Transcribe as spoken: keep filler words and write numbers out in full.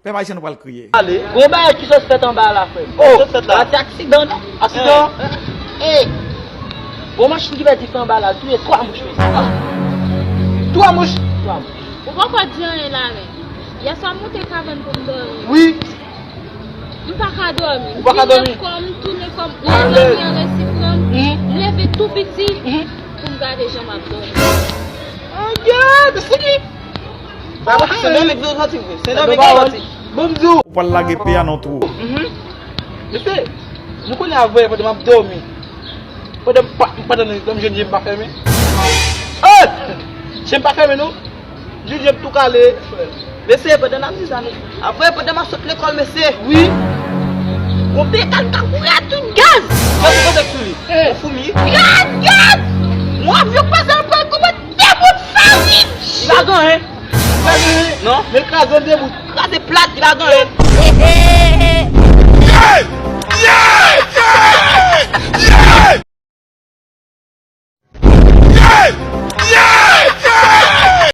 Pèp ayisyen, nou pral kriye. Ale. Gwo bagay ki sòt fèt anba la, frè m. Oh, sòt fèt la. Pati aksidan, non? Aksidan. Ey! Gwo machin ki pèdi fè anba la, touye twa mouch, mesye. Twa mouch. Twa mouch. Ou poko di anyen la menm. Yèswa m moute kabann pou m dòmi. Wi. M pa ka dòmi. Ou pa ka dòmi. Tounen kò m, tounen kò m. Lè dòmi an resi pran m. M leve tou piti pou m gade jan m ap dòmi. Angyèt, se ki? Se nan nèg zanti vre. Se nan nèg zanti. Bon, m di w. Ou pral lage pye a nan twou. Mesye, nou konnen avè pandan m ap dòmi. Pandan m pa m pa nan zanm jwenn je m pa fèmen. Oh! Je m pa fèmen non. Jwenn je m tou kale. Mesye, pandan n ap di sa, mesye. Apre, pandan m ap sot lekòl, mesye. Wi. Gon pye kal ka kouri a tout gaz. Gaz kontèks sou li. Gon foumi. Gaz, gaz! Yon avyon k pase, l pran kòmand de bout farin. Li pa gen anyen. Li pa gen anyen. Non. Men l kraze an de bout. Kraze plat, li pa gen anyen.